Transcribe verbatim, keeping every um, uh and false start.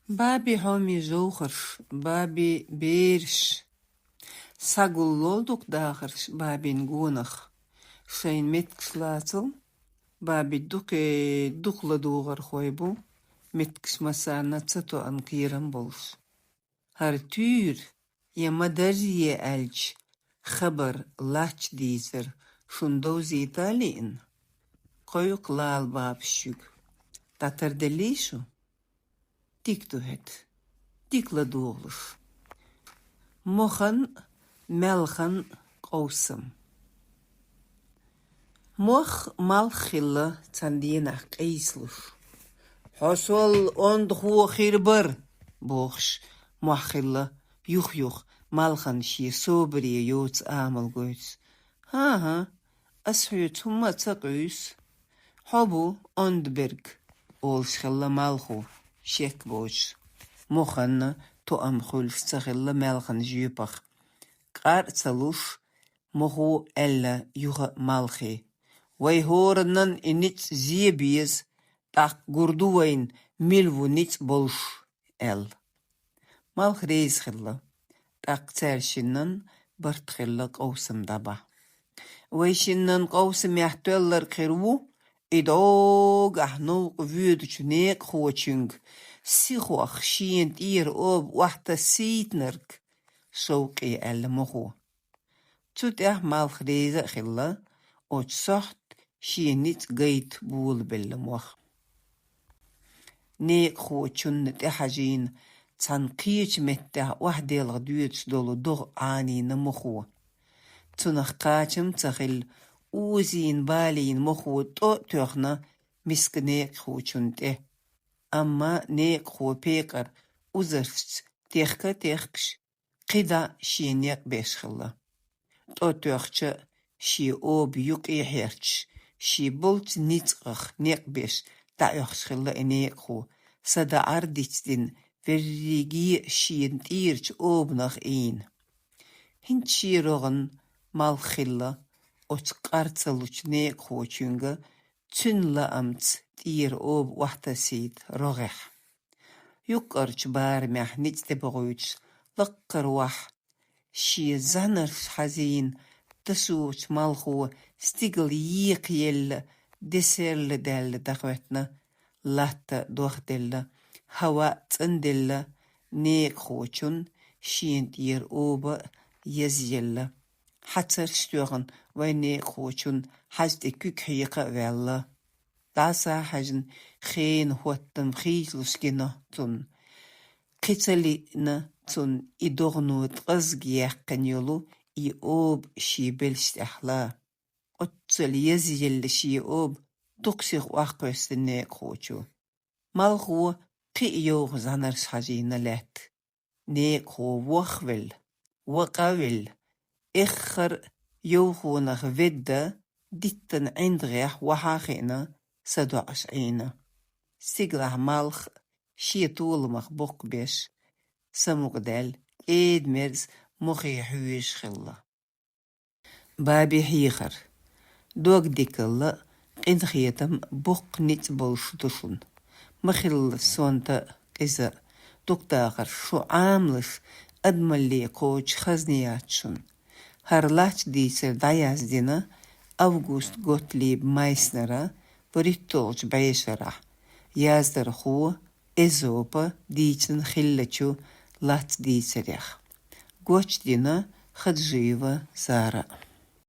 Баби хьоме жовхарш, Баби бераш. Схьагуллол дукха дахарш Бабин гонах. Шайн меттигаш лацал, Баби дукха, дукха ладувгӀархой бу, меттигаш массарна ца тоъан кхерам болуш. ХӀара туьйра, я ма даржае аьлча, хабар, лач дийцар шун довзийта а лиъна, кхойкху Лала Баба шуьга. ДӀатарделлий шу? Дика ду хӀета. Дика ладугӀалаш. Мохан, маьлхан къовсам. Мох малх хилла цхьана дийнахь къийсалуш. «Хьо сол ондахо хир бара», — бохуш, мох хилла юх-юха, малхан шен собаре йоцу амал гойтуш. «ХӀан-хӀа, ас хьоьца хӀумма а ца къуьйсу. Хьо бу онда берг», — олуш хилла малхо, шек боцуш. Моханна тоам хуьлуш ца хилла маьлхан жоьпах. Къар а ца луш, мохо аьлла юха а малхе: «Вай хӀораннан и ницкъ зе беза, тӀаккха гур ду вайна, мила ву ницкъ болуш», — аьлла. Малх реза хилла. ТӀаккха цаьршиннан барт хилла къовсам дӀабахьа. «Вай шиннан къовсамехь тоьлларг хир ву, и догахь новкъа воьдучу некъахочуьнга сихох шена тӀера оба охьатассийтинарг», — шовкъе аьлла мохо. Цу тӀехь малх реза а хилла, оцу сохьта шен ницкъ гайта болабелла мох. Некъахочунна тӀехьажийна, цхьана кхечу меттехь охьаделха доьдуш долу догӀа Ӏанийна мохо. Цунах кхачам а ца хилла, озийна балийна мохо тӀо а тоьхна миска некъахочунна тӀе. Амма некъахо пекъар узаршца техка а техкаш, кхидӀа шен некъ беш хилла. ТӀо тоьхча, шен оба юкъе хьерчаш, шен болчу ницкъах некъ беш дӀаоьхуш хилла и некъахо, садаӀар дицдина, верриге а шена тӀерачу обанах ийна. ХӀинца шен рогӀан малх хилла оцу къар ца лучу некъахочуьнга, цуьнан лаамца тӀера оба охьатасийта рогӀехь. Юккъарчу барамехь ницкъ тӀе бохуьйтуш, лаккхара вахь, шен зӀанарш хьазийна, дашочу малхо стигала екхаелла, десерла даьлла дӀахӀоьттина, латта дохделла, хӀаваъ цӀанделла, некъахочун шена тӀера оба язъелла. Хьацарш тоьхна, вайн некъахочун хьаьж тӀе куьг хьекха а ваьлла. ДӀаса а хьаьжна, хенан хӀоттам хийцалуш гина цунна. Кхин ца лиъна цунна и догӀано ткъазга яьккхина йолу и оба шен белш тӀехь лан. Оццул язъелла шен оба дукха сиха охьакхоьссина некъахочо. Малхо кхин а йовха зӀанарш хьажийна лаьтта. Некъахо вохвелла, вакъавелла, эххар а йовхонах ведда, диттан ӀиндагӀехь вахьа а хиъна, садоӀуш Ӏийна. Стигалахь малх шен толамах боккха беш, самукъадаьлла, кӀеда-мерза мохе хьоьжуш хилла. Баби хьехар. Дог дикалла, къинхетам, боккха ницкъ болуш ду шуна. Ма хилла сонта а, иза а, дукха дахарш, шу Ӏамалаш адамалле кхочуш хазна яц шуна. ХӀара лач дийцар дӀаяздина Август Готлиб Майснера ритталгӀачу бӀешарахь, яздархо Эзопа дийцина хиллачу лац дийцарех. Гочдина Хаджиева Зара.